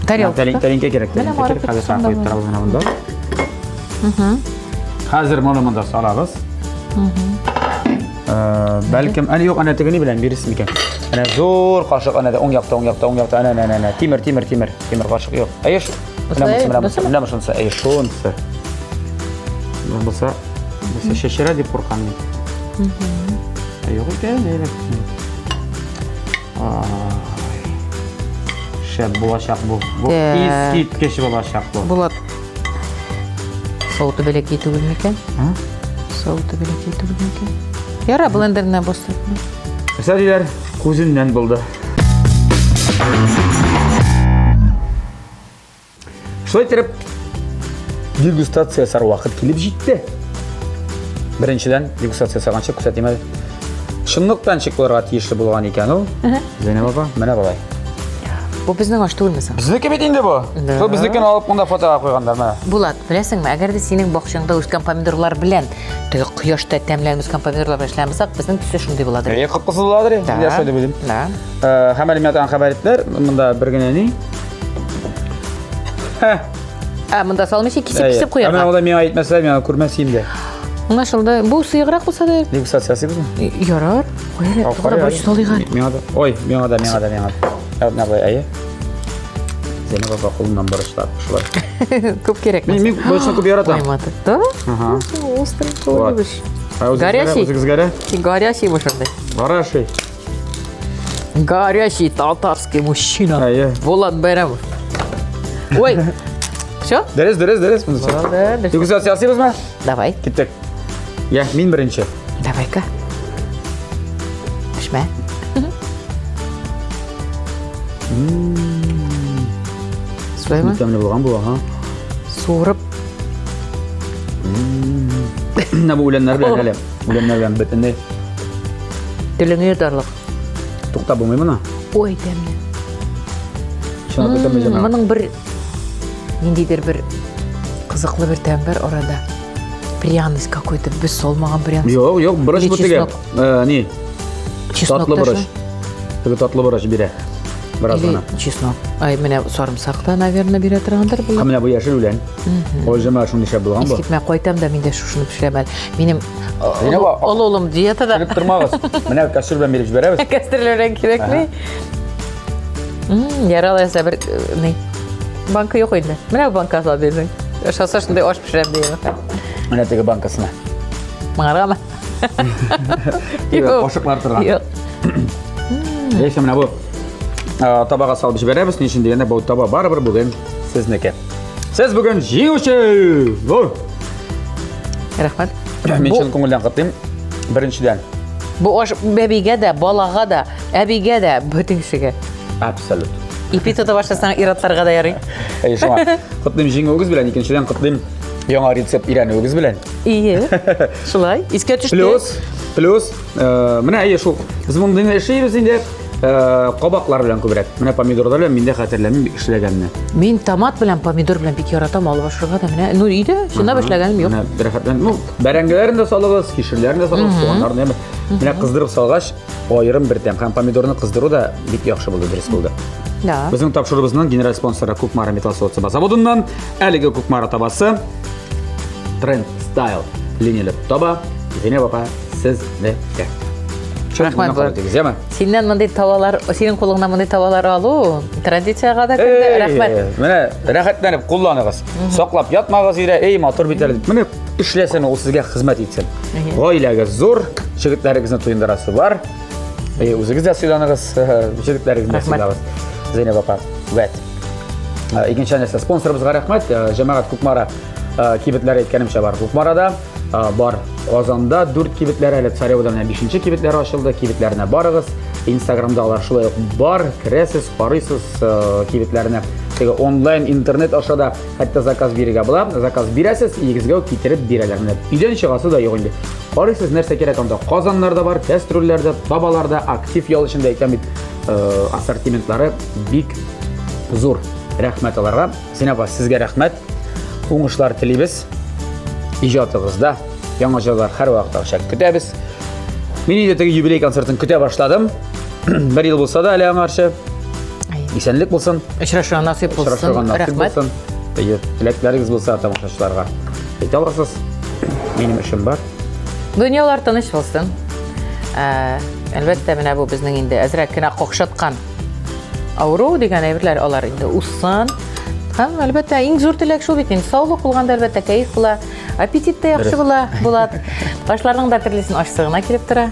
Тарелка. Тәлинкә кирәк. Менә Тәлинкә барып кирәк. Хәзер бит куеп торабыз менә монда. Хәзер моны монда салабыз. Э, Бәлкем, әне юк, әнә теге ни белән бирерсез микән? Әнә зур кашык, әнә дә уң якта, уң якта, уң якта, әнә, әнә, әнә, тимер, тимер, тимер, тимер кашык юк. Әйе, шу. Менә монысы, менә монысы, менә монысы, әйе, шунысы. Менә булса, булса чәчрә дип куркам мин. Ә Юк икән, әйбәт. Ай. Шәп булачак бу. Бу Так. искиткеч булачак бу. Булат. Савыты бәләкәй түгел микән? А? Савыты бәләкәй түгел микән? Яра, блендерына бастырып. Нәрсә диләр? Күзеннән булды. Шулай итеп, дегустация ясар вакыт килеп җитте. Беренчедән, дегустация ясаганчы күрсәтим әле. Чынлыкта ничек булырга тиешле булган икән ул? Зәйнәб апа, менә болай. Бу безнең аш түгелме соң? Безнеке бит инде бу. Да. Шул безнекен алып монда фотога куйганнар менә. Булат, беләсеңме, әгәр дә синең бакчаңда үскән помидорлар белән теге кояшта тәмләнеп үскән помидорлар белән эшләгән булсак, безнең төсе шундый буладыр. Әйе, кып-кызыл буладыр. Да. Мин дә шулай дип уйлыйм. Да. Э, Һәм әле миңа тагын хәбәр иттеләр, монда бер генә ни. Һә. Ә, монда салмыйча кисеп-кисеп Ә менә куярга. алай миңа әйтмәсәләр, мин аны күрмәс идем дә. Аңлашылды. Бу сыеграк булса да Дегустация ясыйбызмы? ярар. Куй әле, тугры борыч салыйк әле. Миңа да. Ой, миңа да, миңа да, миңа да. Ә, менә болай, әйе. Зәйнәп апа кулыннан борычлап, шулай. Күп кирәк. Мин мин борычны күп яратам. Ой, матур. Да? Ага. Острый Вот. любишь. Ә үзегез Горячий? Үзегез гәрә? Горячий бу шундый. Горячий. Горячий татарский мужчина. Әйе. Булат Бәйрәмов. Ой. Все? Дөрес, дөрес, дөрес. Булды. Дегустация ясыйбызмы? Давай. Киттек. Я, мин беренче. Давай-ка. Пешмә. Шулаймы? Тәмле булган бу, ага. Суырып. Менә бу үләннәр белән әле. Үләннәр белән бөтенләй. Телеңе йотарлык. Туктап булмый моны. Ой, тәмле. Чынлап та тәмле җәмәгать. Моның бер ниндидер бер кызыклы бер тәм бар арада. Пряность какой-то, без салмаган пряность. Юк, юк, борыч Или бу теге. чеснок. Э, ни? Чеснок Татлы та борыч. шул. Теге татлы борыч бирә. Бераз Или гына. чеснок. Ай, менә сарымсак та, наверное, бирә торгандыр Һәм булыр. менә бу яшел үлән. Ой, җәмәгать шундый шәп булган бу. Искитмә, кайтам да мин дә шушыны пешерәм әле. Минем Зәйнәп, а- олы улым диетада. Көлеп тормагыз. Менә кастрюль белән биреп җибәрәбез. Кастрюль белән кирәкми. Яралы яса бер ни. Банка юк инде. Менә банка салып бирдең. Ошаса шундый аш пешерәм дигән. Менә теге банкасына. Моңаргамы? Теге кашыклар торган. Юк. Яисә менә бу табага салып җибәрәбез. Ни өчен дигәндә, бу таба барыбер бүген сезнеке. Сез бүген җиңүче! Ой! Рәхмәт. Мин чын күңелдән котлыйм. Беренчедән. Бу аш бәбигә дә, балага да, әбигә дә, бөтен кешегә. Абсолют. Ипи тота башласаң, ир-атларга да ярый. Әйе, шуңа. Котлыйм җиңүегез белән, икенчедән котлыйм яңа рецепт өйрәнүегез белән. Ие. Шулай. Искә төште. Плюс, плюс, э, менә әйе шул. Без мондый эшлибез инде. Э, кабаклар белән күбрәк. Менә помидорлар белән мин дә хәтерләмим эшләгәнне. Мин томат белән помидор белән бик яратам алып ашарга да менә. Ну өйдә чынлап эшләгәнем юк. Менә рәхәтлән. Ну, бәрәңгеләрен дә салыгыз, кишерләрен дә салыгыз, суганнарны да. Менә кыздырып салгач, аерым бер тәм. Һәм помидорны кыздыру да бик яхшы булды, дөрес булды. Да. Безнең тапшыруыбызның генераль спонсоры Кукмара металл савыт-саба заводыннан әлеге Кукмара табасы Тренд Style линияле таба. Зәйнәб апа, сезнеке. Рәхмәт, Булат. Синнән мондый тавалар, синең кулыңнан мондый тавалар алу традициягә дә керде. Рәхмәт. Менә рәхәтләнеп кулланыгыз. Саклап ятмагыз өйдә, эй, матур бит әле. Менә эшләсен, ул сезгә хезмәт итсен. Гаиләгез зур, җегетләрегезне туендырасы бар. Эй, үзегез дә сыйланыгыз, җегетләрегезне дә сыйлагыз. Зәйнәб апа, вәт. Икенче нәрсә, спонсорыбызга рәхмәт. Җәмәгать Кукмара кибетләре әйткәнемчә бар. Кукмарада бар. Казанда 4 кибетләр әле, Царевода менә 5 кибетләр ачылды. Кибетләренә барыгыз. Инстаграмда алар шулай ук бар. Керәсез, карыйсыз кибетләренә. Теге онлайн интернет аша да хәтта заказ бирергә була. Заказ бирәсез, өегезгә үк китереп бирәләр. Менә өйдән чыгасы да юк инде. Карыйсыз, нәрсә кирәк анда. Казаннар да бар, кәстрүлләр дә, табалар да, актив ял эчендә әйтәм бит, ассортиментлары бик зур. Рәхмәт аларга. Син апа, сезгә рәхмәт. Уңышлар телибез. Иҗатыгызда яңа җырлар һәрвакыт көтәбез. Мин инде теге юбилей концертын көтә башладым. Бер ел булса да әле аңарчы. Исәнлек булсын. Очрашуга насыйп булсын. Очрашуга насыйп Рәхмәт. булсын. Әйе, теләкләрегез булса тамашачыларга әйтә аласыз. Минем эшем бар. Дөньялар тыныч булсын. Ә, әлбәттә, менә бу безнең инде әзрәк кенә какшаткан авыру дигән әйберләр алар инде узсын. Һәм әлбәттә иң зур теләк шул бит инде. Саулык булганда әлбәттә кәеф була, аппетит тә яхшы була, Булат. Башларның да төрлесен ашсы гына килеп тора.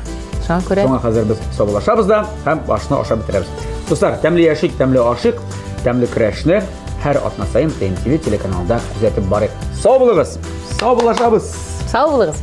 Шуңа күрә. Шуңа хәзер без саубуллашабыз да һәм ашны ашап бетерәбез. Дуслар, тәмле яшик, тәмле ашыйк, тәмле көрәшне һәр атна саен ТНТВ телеканалында күзәтеп барыйк. Сау булыгыз! Саубуллашабыз! Сау булыгыз!